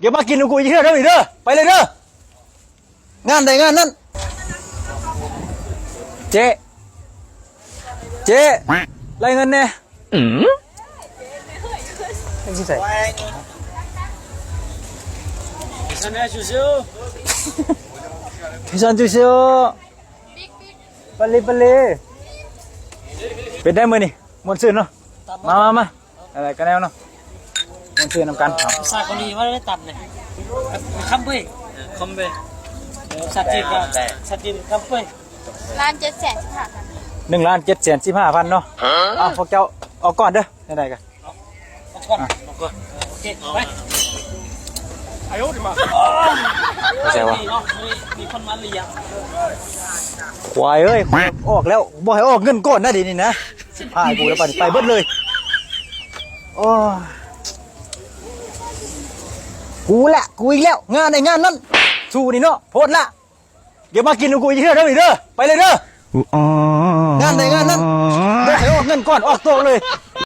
ຢ່າມາກິນນຳກູອີກເທື່ອເດີນີ້ເດີ ໄປເລີຍເດີ ງານໃດງານນັ້ນ. ເຈ້ ເຈ້ ໄລ່ເງິນແດ່. ອືມ ເປັນຊິໃສ ປາລີ ປາລີ ເປັນໄດມື້ນີ້ ມ່ວນຊື່ນເນາະ. ມາ ມາ ມາ ອະໄລກະແນວເນາະ ມ່ວນຊື່ນນຳກັນ. ພາສາເກົາຫຼີວ່າໄດ້ຕັບເລີຍ ຄຳເວີຍ ຄຳເວີຍ ພາສາຈີນກໍ ພາສາຈີນ ຄຳເວີຍ. ລ້ານເຈັດແສນສິບຫ້າພັນ ໜຶ່ງລ້ານເຈັດແສນສິບຫ້າພັນເນາະ. ເອົ້າ ພວກເຈົ້າອອກກ່ອນເດີ ແນວໃດກະ ອອກກ່ອນ ອອກກ່ອນ ໂອເຄ ໄປ ໄປໃສວະ? ມີຄົນມາເລີຍ ຄວາຍເອີຍ ອອກແລ້ວ ບໍ່ໃຫ້ອອກເງິນກ່ອນນະ ດຽວນີ້ນະ ຊິພາຍກູແລ້ວ ໄປ ໄປເບິດເລີຍ. ໂອ້ຍ ກູແຫຼະ ກູອີກແລ້ວ ງານໃດງານນັ້ນ ສູ້ນີ້ເນາະ ໂພດລະ. ຢ່າມາກິນນຳກູອີກເທື່ອເດີນີ້ເດີ ໄປເລີຍເດີ ງານໃດງານນັ້ນ ບໍ່ໃຫ້ອອກເງິນກ່ອນ ອອກໂຕະເລີຍ.